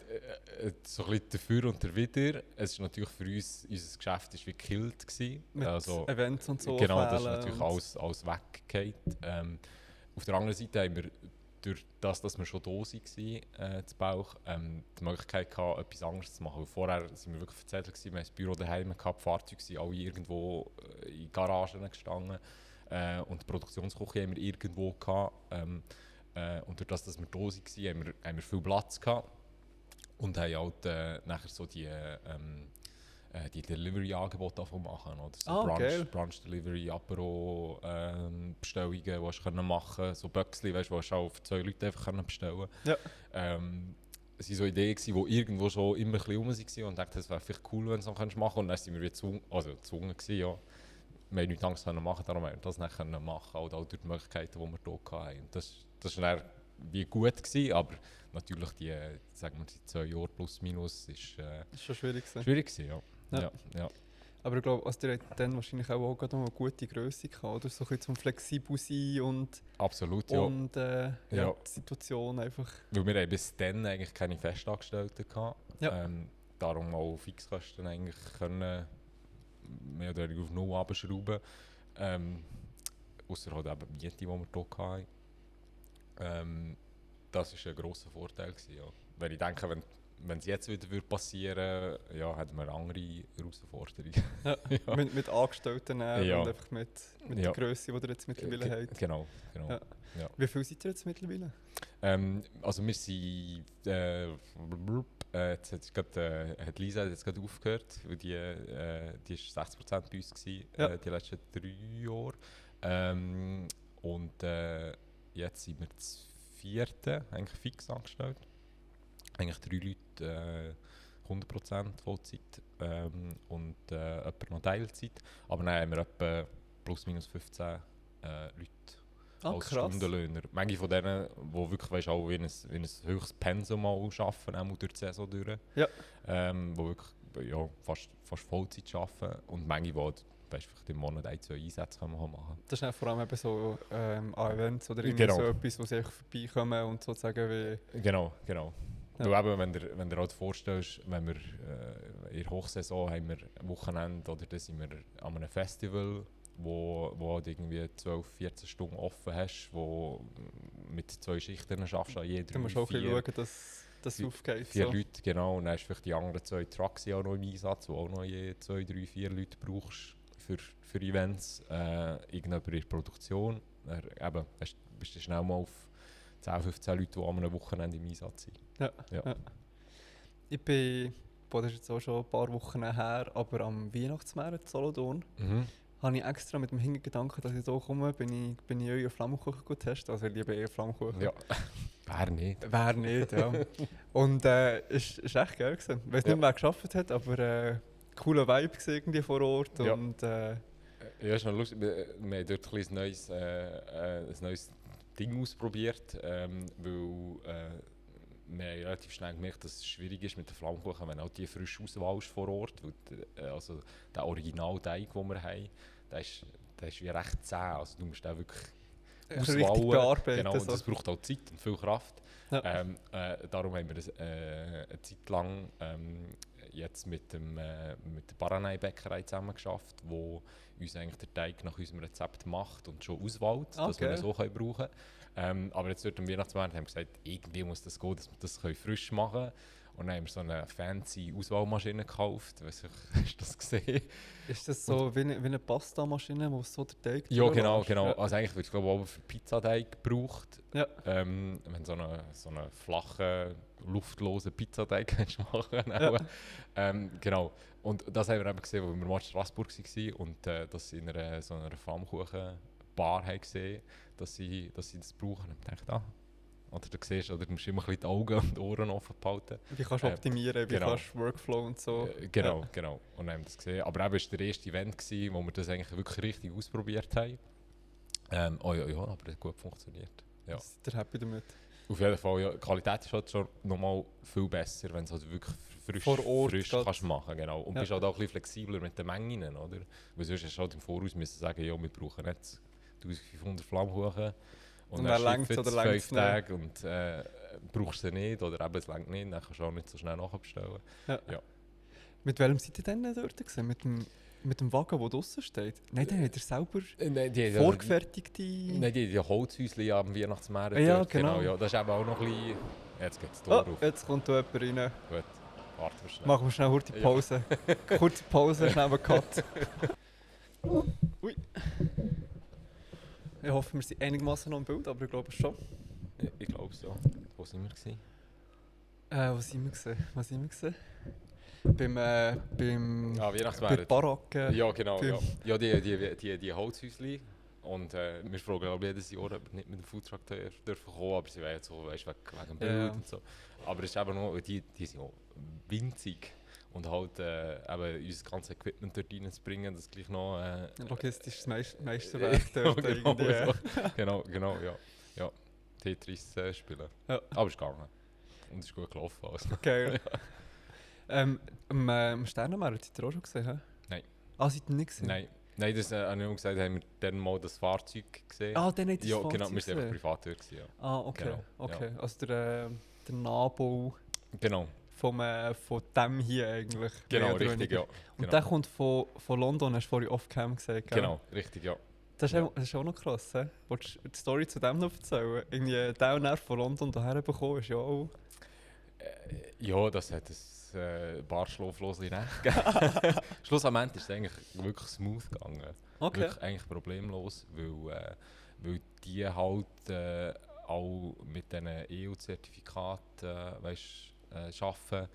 Speaker 2: so ein bisschen dafür und dawider. Es ist natürlich für uns, unser Geschäft ist wie gekillt gewesen.
Speaker 1: Mit
Speaker 2: Also,
Speaker 1: Events und so.
Speaker 2: genau, das ist
Speaker 1: fehlen
Speaker 2: natürlich
Speaker 1: und-
Speaker 2: alles weggefallen. Auf der anderen Seite haben wir, durch das, dass wir schon da waren, zu Bauch, die Möglichkeit gehabt, etwas anderes zu machen. Weil vorher sind wir wirklich verzettelt gewesen, wir haben das Büro daheim gehabt, die Fahrzeuge sind alle irgendwo in Garagen gestanden. Und die Produktionsküche haben wir irgendwo gehabt. Und durch das, dass wir da waren, haben wir viel Platz gehabt. Und haben halt nachher so die Delivery-Angebote davon machen. Oder so
Speaker 1: geil.
Speaker 2: Brunch-Delivery, Apero, Bestellungen, die du machen kannst. So Böckchen, weißt, die du auch für 2 Leute einfach bestellen
Speaker 1: Ja.
Speaker 2: Es waren so Ideen, die irgendwo schon immer ein bisschen rum waren und dachte, es wäre vielleicht cool, wenn du es noch machen könntest. Und dann sind wir wie gezwungen gewesen, ja. Wir haben nichts anderes machen, darum haben wir das nicht machen, auch durch die Möglichkeiten, die wir hier hatten. Und das war dann wie gut gewesen, aber natürlich die, sagen wir, die 2 Jahre plus minus ist
Speaker 1: Das ist schon schwierig gewesen.
Speaker 2: schwierig gewesen, ja.
Speaker 1: Ja.
Speaker 2: Ja.
Speaker 1: Aber ich glaube, also ihr habt dann wahrscheinlich auch gerade noch eine gute Größe gehabt, oder? So ein bisschen zum flexibel sein und,
Speaker 2: Absolut, ja.
Speaker 1: und
Speaker 2: Ja.
Speaker 1: die Situation einfach.
Speaker 2: Weil wir haben bis dann eigentlich keine Festangestellten gehabt.
Speaker 1: Ja.
Speaker 2: Darum auch Fixkosten eigentlich können mehr oder weniger auf null abschrauben. ausser halt eben die Miete, die wir hier hatten. Das war ein grosser Vorteil gewesen, ja. Wenn ich denke, wenn es jetzt wieder passieren würde, ja, hätten wir andere Herausforderungen.
Speaker 1: Ja.
Speaker 2: Ja.
Speaker 1: Mit Angestellten
Speaker 2: Ja.
Speaker 1: und einfach mit
Speaker 2: Ja.
Speaker 1: der Grösse, die ihr jetzt mittlerweile habt.
Speaker 2: Genau.
Speaker 1: Ja.
Speaker 2: Ja.
Speaker 1: Wie viel seid ihr jetzt mittlerweile?
Speaker 2: Also wir sind, jetzt hat Lisa jetzt gerade aufgehört, weil die war 60% bei uns gewesen,
Speaker 1: Ja.
Speaker 2: die letzten 3 Jahre. Und jetzt sind wir das 4. eigentlich fix angestellt. Eigentlich 3 Leute 100% Vollzeit und jemand noch Teilzeit. Aber dann haben wir etwa plus minus 15 Leute. Als Stundenlöhner. Manche von denen, die wirklich weißt, auch wie ein höchstes Pensum arbeiten, auch durch die Saison durch.
Speaker 1: Ja.
Speaker 2: Die wirklich ja, fast Vollzeit arbeiten. Und manche, die weißt, vielleicht im Monat 1-2 Einsätze machen können.
Speaker 1: Das ist dann vor allem eben so an Events oder
Speaker 2: Genau.
Speaker 1: so etwas, wo sie einfach vorbeikommen und sozusagen wie...
Speaker 2: Genau.
Speaker 1: Ja.
Speaker 2: Du eben, wenn du halt vorstellst, wenn wir in der Hochsaison haben wir ein Wochenende oder dann sind wir an einem Festival, wo halt irgendwie 12-14 Stunden offen hast, wo mit 2 Schichten schaffst an jeder.
Speaker 1: Du musst auch ein bisschen schauen, dass das aufgeht.
Speaker 2: 4
Speaker 1: So.
Speaker 2: Leute, genau. Und dann hast du vielleicht die anderen 2 Trucks auch noch im Einsatz, wo auch noch je 2, 3, 4 Leute brauchst für Events. Irgendjemand in der Produktion. Eben, bist du schnell mal auf 10, 15 Leute, die an einem Wochenende im Einsatz sind. Ja.
Speaker 1: Ich bin, das ist jetzt auch schon ein paar Wochen her, aber am Weihnachtsmarkt in Solothurn habe ich extra mit dem Hintergedanken, dass ich hier komme, bin ich euren Flammkuchen gut testen. Also ich liebe eher Flammkuchen.
Speaker 2: Ja. Wer nicht?
Speaker 1: Wer nicht, ja. Und es war echt geil gewesen. Ich weiß nicht, wer geschafft hat, aber cooler Vibe gewesen irgendwie vor Ort.
Speaker 2: Ja.
Speaker 1: Und,
Speaker 2: Ja, ist noch lustig. Wir haben dort ein neues Ding ausprobiert, weil wir haben relativ schnell gemerkt, dass es schwierig ist mit den Flammkuchen, wenn auch die frisch Auswahl ist vor Ort. Weil, also der Originalteig, den wir haben, der ist wie recht zäh. Also du musst den wirklich
Speaker 1: richtig bearbeiten.
Speaker 2: Genau, und
Speaker 1: so.
Speaker 2: das braucht auch Zeit und viel Kraft.
Speaker 1: Ja.
Speaker 2: Darum haben wir eine Zeit lang jetzt mit der Baranei-Bäckerei zusammen geschafft, wo uns eigentlich der Teig nach unserem Rezept macht und schon auswählt, dass wir ihn so brauchen können. Aber jetzt durch den Weihnachtsmarkt haben wir gesagt, irgendwie muss das gehen, dass wir das frisch machen können. Und dann haben wir so eine fancy Auswahlmaschine gekauft. Weiss ich, hast du das gesehen?
Speaker 1: Ist das so wie eine Pastamaschine, wo so der Teig
Speaker 2: Ja,
Speaker 1: drüber
Speaker 2: genau.
Speaker 1: lässt?
Speaker 2: Ja. Also eigentlich wird es auch für Pizzateig gebraucht.
Speaker 1: Ja.
Speaker 2: Wenn du so einen flachen, luftlosen Pizzateig machen
Speaker 1: Ja.
Speaker 2: genau. Und das haben wir eben gesehen, als wir mal in Straßburg waren und das in so einer Flammkuchenbar haben gesehen, dass sie das brauchen. Und ich dachte, oder du siehst, oder du musst immer ein bisschen die Augen und die Ohren offen behalten.
Speaker 1: Wie kannst du optimieren, wie
Speaker 2: genau.
Speaker 1: kannst du Workflow und so.
Speaker 2: Genau. Und dann haben wir das gesehen. Aber eben war der erste Event, wo wir das eigentlich wirklich richtig ausprobiert haben. Ja, aber das hat gut funktioniert. Ja.
Speaker 1: Seid ihr happy damit?
Speaker 2: Auf jeden Fall, ja. Die Qualität ist halt schon nochmal viel besser, wenn du es halt wirklich
Speaker 1: Vor Ort
Speaker 2: frisch kannst machen. Genau. Und
Speaker 1: Ja.
Speaker 2: bist halt auch ein bisschen flexibler mit den Mengen, oder? Weil sonst hast du halt im Voraus müssen sagen, ja, wir brauchen jetzt 1500 Flammkuchen. Und dann
Speaker 1: längst
Speaker 2: schifft es
Speaker 1: oder längst
Speaker 2: 5 Tage und brauchst du sie nicht oder eben es längt nicht, dann kannst du auch nicht so schnell nachbestellen.
Speaker 1: Ja.
Speaker 2: Ja.
Speaker 1: Mit welchem seid ihr denn dort gewesen? Mit dem Wagen, der draussen steht? Nein, den habt ihr selber
Speaker 2: Nein,
Speaker 1: vorgefertigte...
Speaker 2: Nein, die Holzhäuschen am Weihnachtsmarkt.
Speaker 1: Ja,
Speaker 2: dort,
Speaker 1: genau.
Speaker 2: Ja, das ist eben auch noch ein bisschen... Jetzt geht es
Speaker 1: Oh,
Speaker 2: auf.
Speaker 1: jetzt kommt da jemand rein.
Speaker 2: Gut, warten wir schnell.
Speaker 1: Machen wir schnell kurze Pause. Kurze Pause, schnell einen Cut. Ui. Ich hoffe, wir sind einigermaßen noch im Bild, aber ich glaube schon.
Speaker 2: Ich glaube so. Wo sind wir gewesen?
Speaker 1: Wo sind wir gewesen? Beim bei
Speaker 2: Weihnachtsmarkt.
Speaker 1: der Baracke.
Speaker 2: Ja, genau.
Speaker 1: beim-
Speaker 2: Ja, die Holzhäuschen. Und wir fragen glaube jedes Jahr, ob wir nicht mit dem Foodtruck dürfen kommen, aber sie wollen so, weißt, wegen dem Bild
Speaker 1: Ja.
Speaker 2: und so. Aber es ist eben noch, die sind auch winzig. Und halt eben unser ganzes Equipment dort reinzubringen, das gleich noch...
Speaker 1: Logistisches Meisterwerk dort
Speaker 2: genau,
Speaker 1: irgendwie.
Speaker 2: genau, ja. Tetris spielen.
Speaker 1: Ja.
Speaker 2: Aber es ist gegangen. Und es ist gut gelaufen. Also.
Speaker 1: Geil. Am Sternenmarkt seid ihr auch schon gesehen? He?
Speaker 2: Nein.
Speaker 1: Ah, seid ihr nicht gesehen?
Speaker 2: Nein, das habe ich auch gesagt, haben wir dann mal das Fahrzeug gesehen.
Speaker 1: Ah, dann habt ihr
Speaker 2: ja,
Speaker 1: das
Speaker 2: genau,
Speaker 1: Fahrzeug
Speaker 2: wir sind einfach
Speaker 1: gesehen?
Speaker 2: privat dort gewesen, ja.
Speaker 1: Ah, okay.
Speaker 2: Genau,
Speaker 1: Okay. Also der Nachbau
Speaker 2: Genau,
Speaker 1: von dem hier eigentlich.
Speaker 2: genau,
Speaker 1: mehr oder
Speaker 2: richtig,
Speaker 1: weniger.
Speaker 2: ja.
Speaker 1: Und
Speaker 2: Genau.
Speaker 1: der kommt von London, hast du vorhin off-cam gesagt, gell?
Speaker 2: Genau, richtig, ja.
Speaker 1: Das ist auch noch krass, hä? Willst du die Story zu dem noch erzählen? Irgendwie der und der von London hierher bekommen, ist ja auch...
Speaker 2: Ja, das hat ein paar schlaflose Nächte gegeben. Schlussendlich ist es eigentlich wirklich smooth gegangen.
Speaker 1: Okay.
Speaker 2: Wirklich eigentlich problemlos, weil die halt auch mit diesen EU-Zertifikaten arbeiten.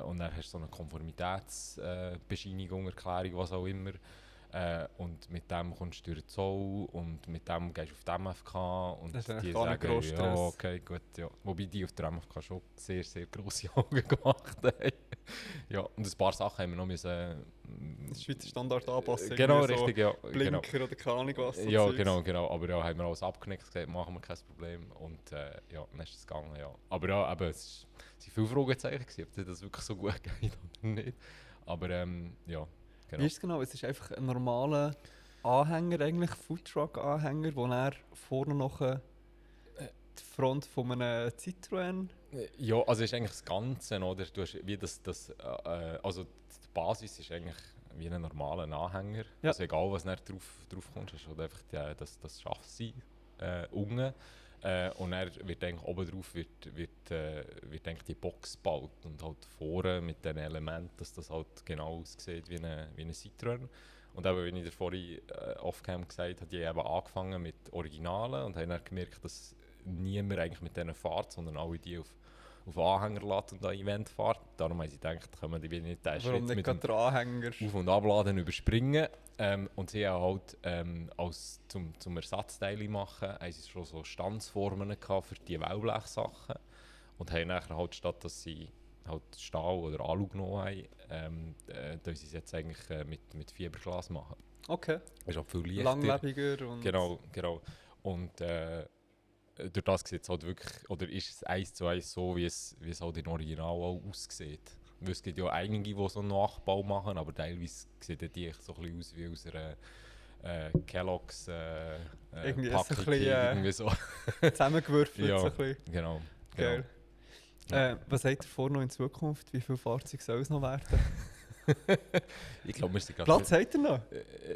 Speaker 2: Und dann hast du so eine Konformitätsbescheinigung, Erklärung, was auch immer. Und mit dem kommst du durch den Zoll und mit dem gehst du auf die MFK und
Speaker 1: Das ist eigentlich
Speaker 2: die
Speaker 1: gar nicht
Speaker 2: sagen,
Speaker 1: gross
Speaker 2: ja,
Speaker 1: Stress.
Speaker 2: okay, gut, ja. Wobei die auf der MFK schon sehr, sehr grosse Augen gemacht haben. Ja, und ein paar Sachen haben wir noch müssen...
Speaker 1: Das Schweizer Standard anpassen.
Speaker 2: Genau,
Speaker 1: irgendwie so
Speaker 2: richtig, ja. Genau.
Speaker 1: Blinker oder keine Ahnung was. So
Speaker 2: Ja,
Speaker 1: Zeugs.
Speaker 2: genau. Aber ja, haben wir alles abgenickt, gesagt, machen wir kein Problem. Und ja, dann ist es gegangen, ja. Aber ja, eben, es waren viele Fragezeichen gewesen, ob das wirklich so gut geht oder nicht. Aber ja,
Speaker 1: Wie
Speaker 2: genau.
Speaker 1: ist es genau? Es ist einfach ein normaler Anhänger, eigentlich Foodtruck-Anhänger, wo er vorne noch die Front von einem Citroën...
Speaker 2: Ja, also ist eigentlich das Ganze, oder? Du hast wie also die Basis ist eigentlich wie ein normaler Anhänger.
Speaker 1: Ja.
Speaker 2: Also egal, was nicht drauf kommt, ist halt einfach das Chassis unten. Und dann wird eigentlich oben drauf wird eigentlich die Box gebaut und halt vorne mit den Elementen, dass das halt genau aussieht wie ein Citroën. Und eben, wie ich dir vorhin off-cam gesagt habe, die haben eben angefangen mit Originalen und haben dann gemerkt, dass niemand eigentlich mit denen fährt, sondern alle die auf Anhänger lädt und an Event fährt. Darum haben sie gedacht, können wir die wieder nicht den
Speaker 1: Warum
Speaker 2: Schritt
Speaker 1: nicht
Speaker 2: mit
Speaker 1: gerade
Speaker 2: dem
Speaker 1: der Anhänger?
Speaker 2: Auf- und Abladen überspringen. Und sie haben halt zum Ersatzteile machen, haben sie schon so Stanzformen gehabt für die Wellblechsachen und haben nachher halt, statt dass sie halt Stahl oder Alu genommen haben, tun sie es jetzt eigentlich mit Fiberglas machen.
Speaker 1: Okay.
Speaker 2: Ist auch viel leichter.
Speaker 1: Langlebiger und...
Speaker 2: Genau. Und durch das sieht es halt wirklich, oder ist es 1:1 so, wie es halt im Original auch aussieht. Weil es gibt ja einige, die so einen Nachbau machen, aber teilweise sieht die echt so ein bisschen aus wie aus einer Kellogg's
Speaker 1: Irgendwie ist es
Speaker 2: Packung.
Speaker 1: ein bisschen,
Speaker 2: Irgendwie so.
Speaker 1: zusammengewürfelt.
Speaker 2: Ja,
Speaker 1: So ein bisschen.
Speaker 2: genau.
Speaker 1: Geil.
Speaker 2: Ja.
Speaker 1: Was habt ihr vor noch in Zukunft? Wie viele Fahrzeuge soll es noch werden?
Speaker 2: Ich glaube, wir sind gerade...
Speaker 1: Platz habt ihr noch?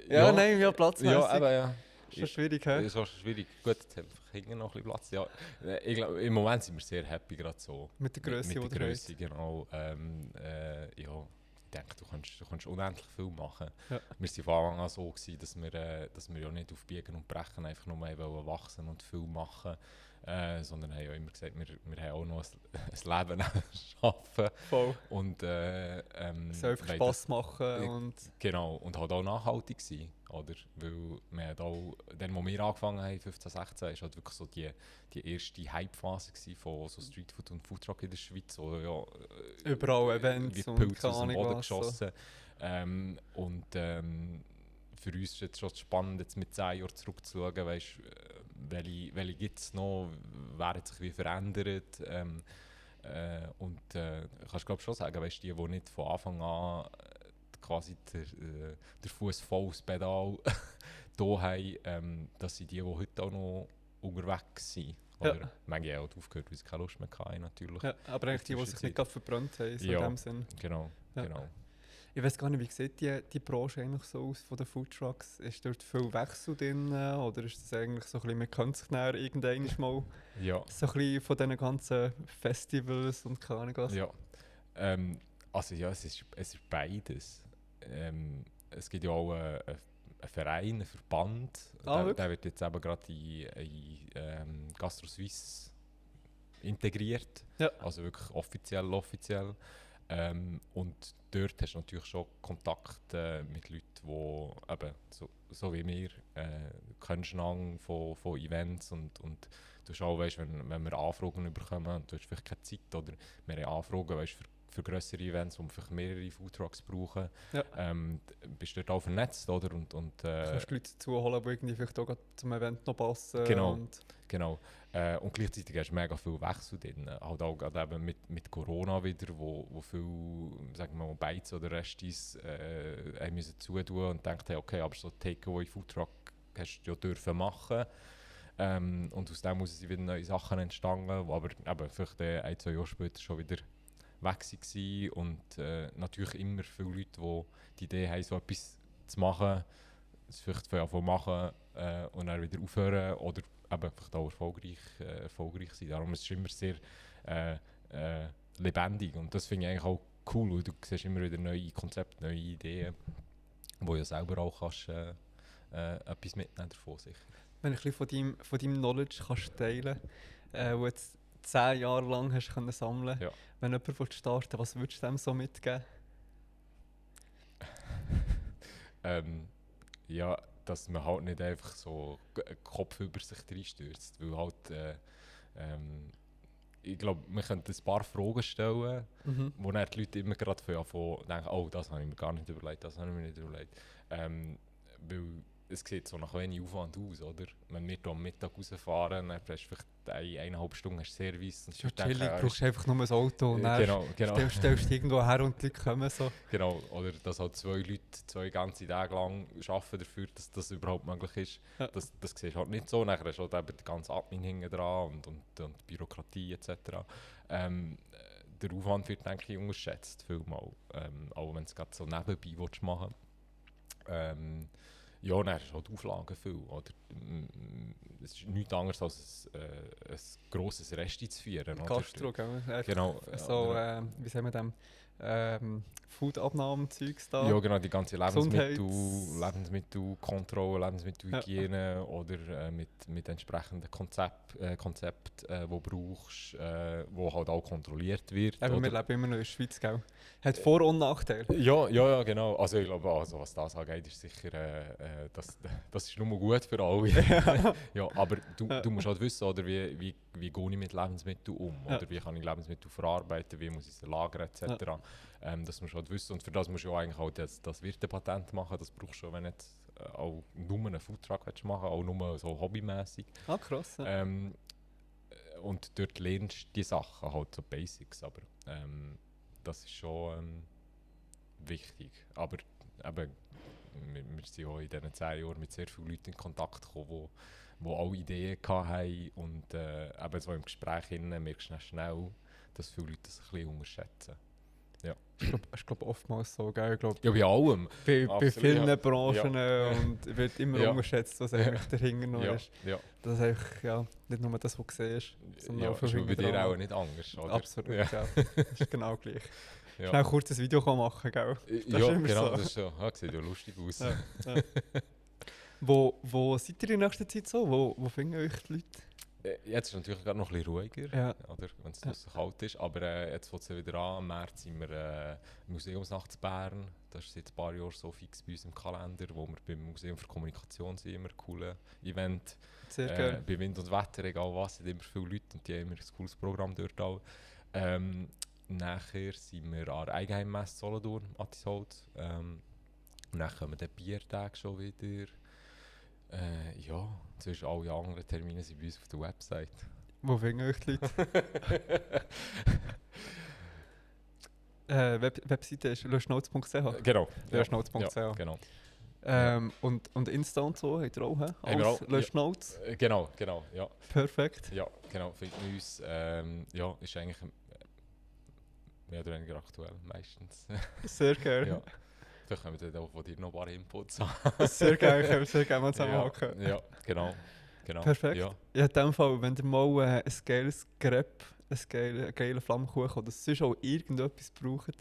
Speaker 1: Ja, nein, ja, platzmäßig.
Speaker 2: Ja, eben, ja.
Speaker 1: Ist schon schwierig, hä?
Speaker 2: Ist auch schwierig. Gut, jetzt haben wir hinten noch ein bisschen Platz. Ja, ich glaube, im Moment sind wir sehr happy gerade so.
Speaker 1: Mit der Grösse,
Speaker 2: mit
Speaker 1: die
Speaker 2: der
Speaker 1: ihr
Speaker 2: Grösse,
Speaker 1: habt.
Speaker 2: genau. Ja, ich denke, du kannst unendlich viel machen.
Speaker 1: Ja.
Speaker 2: Wir waren von Anfang an so gewesen, dass wir ja nicht auf Biegen und Brechen einfach nur wollen wachsen und viel machen, sondern haben ja immer gesagt, wir haben auch noch ein Leben schaffen.
Speaker 1: Voll.
Speaker 2: Und
Speaker 1: Es soll einfach
Speaker 2: wollen
Speaker 1: Spass machen und...
Speaker 2: Genau, und halt auch nachhaltig sein, oder? Weil wir halt auch, dann, wo wir angefangen haben, 15, 16, war halt wirklich so die erste Hype-Phase von so Streetfood und Foodtruck in der Schweiz, wo ja
Speaker 1: Überall Events
Speaker 2: wie
Speaker 1: und
Speaker 2: Pilze
Speaker 1: keine
Speaker 2: aus dem
Speaker 1: Ahnung
Speaker 2: Boden
Speaker 1: was, so.
Speaker 2: geschossen. Für uns ist es jetzt schon spannend, jetzt mit 10 Jahren zurückzuschauen, weißt, welche gibt es noch, wer hat sich wie verändert. Kannst glaube schon sagen, weißt, die nicht von Anfang an quasi der Fuß voll aufs Pedal da haben, dass sie die heute auch noch unterwegs sind. Oder
Speaker 1: Ja.
Speaker 2: manche haben auch aufgehört, weil sie keine Lust mehr hatten, natürlich.
Speaker 1: Ja, aber eigentlich die sich nicht gerade verbrannt haben, so
Speaker 2: Ja.
Speaker 1: in dem Sinn.
Speaker 2: Genau,
Speaker 1: Ja.
Speaker 2: genau.
Speaker 1: Ich weiß gar nicht, wie sieht die Branche eigentlich so aus von den Foodtrucks? Ist dort viel Wechsel drin oder ist das eigentlich so ein bisschen, man kennt sich näher irgendwann mal
Speaker 2: Ja.
Speaker 1: so ein bisschen von diesen ganzen Festivals und keine Ahnung was?
Speaker 2: Ja. Also ja, es ist beides. Es gibt ja auch einen Verein, einen Verband, der wird jetzt eben gerade in Gastro Suisse integriert,
Speaker 1: Ja.
Speaker 2: also wirklich offiziell. Und dort hast du natürlich schon Kontakt mit Leuten, die eben, so wie wir, kennst du von Events und du hast auch, weißt, wenn wir Anfragen bekommen und du hast vielleicht keine Zeit oder wir haben Anfragen, weißt, für grössere Events, wo wir vielleicht mehrere Foodtrucks brauchen,
Speaker 1: Ja.
Speaker 2: bist du dort auch vernetzt, oder? Und
Speaker 1: Du kannst die Leute dazu holen, die irgendwie vielleicht auch gerade zum Event noch passen.
Speaker 2: Genau.
Speaker 1: Und
Speaker 2: Genau. Und gleichzeitig hast du mega viel Wechsel drin. Halt auch gerade eben mit Corona wieder, wo viel, sagen wir mal, Beiz oder Restis haben müssen zutun und denkt, hey, okay, aber so Takeaway Foodtruck hast du ja dürfen machen. Und aus dem sind wieder neue Sachen entstanden, die aber eben vielleicht 1-2 Jahre später schon wieder weg waren. Und natürlich immer viele Leute, die die Idee haben, so etwas zu machen, es vielleicht von machen und dann wieder aufhören oder eben vielleicht auch erfolgreich sein. Darum ist es immer sehr lebendig und das finde ich eigentlich auch cool, weil du siehst immer wieder neue Konzepte, neue Ideen, wo du ja selber auch kannst, etwas mitnehmen davon sicher.
Speaker 1: Wenn du ein bisschen von deinem Knowledge kannst teilen kannst, wo jetzt 10 Jahre lang hast können sammeln,
Speaker 2: Ja.
Speaker 1: wenn jemand starten will, was würdest du dem so mitgeben?
Speaker 2: Ja, dass man halt nicht einfach so Kopf über sich reinstürzt, weil halt ich glaube, wir könnten ein paar Fragen stellen, wo dann die Leute immer gerade von denken, oh, das habe ich mir gar nicht überlegt, das habe ich mir nicht überlegt. Weil es sieht so nach wenig Aufwand aus, oder? Wenn wir hier am Mittag rausfahren, dann hast du vielleicht 1,5 Stunden Service.
Speaker 1: Das ist ja chillig, du brauchst einfach nur ein Auto und dann
Speaker 2: genau.
Speaker 1: stellst du irgendwo her und die Leute kommen so.
Speaker 2: Genau, oder dass halt 2 Leute 2 ganze Tage lang arbeiten dafür, dass das überhaupt möglich ist.
Speaker 1: Ja.
Speaker 2: Das siehst du halt nicht so. Nachher hast du halt eben die ganze Admin hinten dran und Bürokratie etc. Der Aufwand wird, denke ich, unterschätzt, vielmal. Auch wenn du es gerade so nebenbei machen willst. Ja, dann hast du halt Auflagen viel. Oder? Es ist nichts anderes als ein grosses Resti zu führen.
Speaker 1: Gastro, gell?
Speaker 2: Genau.
Speaker 1: So, wie sagen wir dem? Food-Abnahmen-Zeugs da.
Speaker 2: Ja, genau, die ganze Lebensmittelkontrolle, Lebensmittelhygiene oder mit entsprechenden Konzept, die du brauchst, wo halt auch kontrolliert wird.
Speaker 1: Aber wir leben immer noch in der Schweiz, gell? Hat Vor- und Nachteile.
Speaker 2: Ja, genau. Also ich glaube, was das angeht, ist sicher, das ist nur gut für alle. Ja, aber du musst halt wissen, oder, wie gehe ich mit Lebensmitteln um, oder wie kann ich Lebensmittel verarbeiten, wie muss ich sie lagern etc. Das musst du halt wissen und für das musst du auch eigentlich auch das Wirtepatent machen, das brauchst du, wenn du jetzt auch nur einen Foodtruck machen willst, auch nur so hobbymäßig.
Speaker 1: Ah, krass. Ja.
Speaker 2: Und dort lernst du die Sachen, halt so Basics, aber das ist schon wichtig. Aber eben, wir sind auch in diesen 10 Jahren mit sehr vielen Leuten in Kontakt gekommen, die auch Ideen hatten und eben so im Gespräch merkst du schnell, dass viele Leute das ein bisschen unterschätzen. Ja.
Speaker 1: Ich glaube oftmals so, gell? Ich glaub,
Speaker 2: Ja, bei allem.
Speaker 1: Bei vielen
Speaker 2: ja.
Speaker 1: Branchen
Speaker 2: Ja.
Speaker 1: und wird immer
Speaker 2: Ja.
Speaker 1: unterschätzt, was eigentlich dahinter noch
Speaker 2: Ja.
Speaker 1: ist.
Speaker 2: Ja.
Speaker 1: Das ist einfach nicht nur das, was du siehst, sondern
Speaker 2: Ja,
Speaker 1: auch viel
Speaker 2: ist bei
Speaker 1: hinten
Speaker 2: dir
Speaker 1: dran.
Speaker 2: auch nicht anders, oder?
Speaker 1: Absolut,
Speaker 2: Ja.
Speaker 1: ja. Das ist genau gleich.
Speaker 2: Ja.
Speaker 1: Schnell kurz ein Video machen, gell? Das ist
Speaker 2: Ja,
Speaker 1: immer
Speaker 2: genau,
Speaker 1: so.
Speaker 2: das ist so. Sieht ja lustig aus.
Speaker 1: Ja, ja. Wo seid ihr in nächster Zeit so? Wo finden euch die Leute?
Speaker 2: Jetzt ist es natürlich gerade noch ein bisschen ruhiger,
Speaker 1: Ja.
Speaker 2: oder, wenn es draussen kalt ist. Aber jetzt fängt es wieder an. Im März sind wir Museumsnacht in Bern. Das ist seit ein paar Jahren so fix bei uns im Kalender, wo wir beim Museum für Kommunikation sind. Immer ein cooles Event.
Speaker 1: Sehr gerne.
Speaker 2: Bei Wind und Wetter, egal was, sind immer viele Leute und die haben immer ein cooles Programm dort auch. Nachher sind wir an der Eigenheimmesse Solothurn, Attisholz. Und dann kommen die Biertage schon wieder. Ja, sonst alle anderen Termine sind bei uns auf der Website.
Speaker 1: Wo finden euch die Leute? Webseite ist löschnotes.ch.
Speaker 2: Genau.
Speaker 1: Löschnotes.ch.
Speaker 2: Ja, genau.
Speaker 1: Und Insta und so habt ihr auch, hä?
Speaker 2: Haben wir
Speaker 1: Alles
Speaker 2: auch,
Speaker 1: Löschnotes.
Speaker 2: Genau, ja.
Speaker 1: Perfekt.
Speaker 2: Ja, genau. Findet man uns, ja, ist eigentlich mehr oder weniger aktuell, meistens.
Speaker 1: Sehr gerne.
Speaker 2: Ja. Vielleicht können wir dann auch von dir noch ein paar Inputs haben.
Speaker 1: Sehr gerne, können wir sehr gerne mal zusammenhaken.
Speaker 2: Ja, genau.
Speaker 1: Perfekt.
Speaker 2: Ja.
Speaker 1: Ja, in dem Fall, wenn ihr mal ein geiles Crepe, einen geilen Flammkuchen oder sonst auch irgendetwas braucht,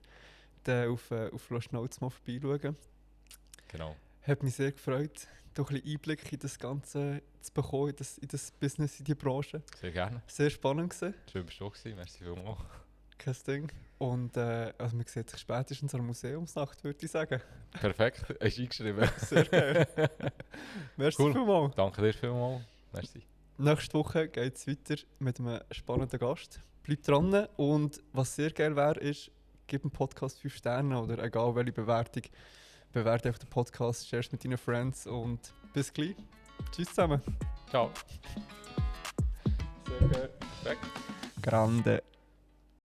Speaker 1: dann auf Löschnotes mal vorbeischauen.
Speaker 2: Genau.
Speaker 1: Hat mich sehr gefreut, doch ein bisschen Einblick in das Ganze zu bekommen, in das Business, in die Branche.
Speaker 2: Sehr gerne.
Speaker 1: Sehr spannend gewesen.
Speaker 2: Schön, bist du da gewesen. Merci vielmals.
Speaker 1: Kein Ding. Und also man sieht sich spätestens an der Museumsnacht, würde ich sagen.
Speaker 2: Perfekt, hast du eingeschrieben.
Speaker 1: Sehr geil. Merci
Speaker 2: Cool.
Speaker 1: vielmals.
Speaker 2: Danke dir vielmals. Merci.
Speaker 1: Nächste Woche geht es weiter mit einem spannenden Gast. Bleibt dran und was sehr geil wäre, ist, gib dem Podcast 5 Sterne oder egal welche Bewertung. Bewerte auf den Podcast, share es mit deinen Friends und bis gleich. Tschüss zusammen.
Speaker 2: Ciao.
Speaker 1: Sehr geil.
Speaker 2: Perfekt.
Speaker 1: Grande.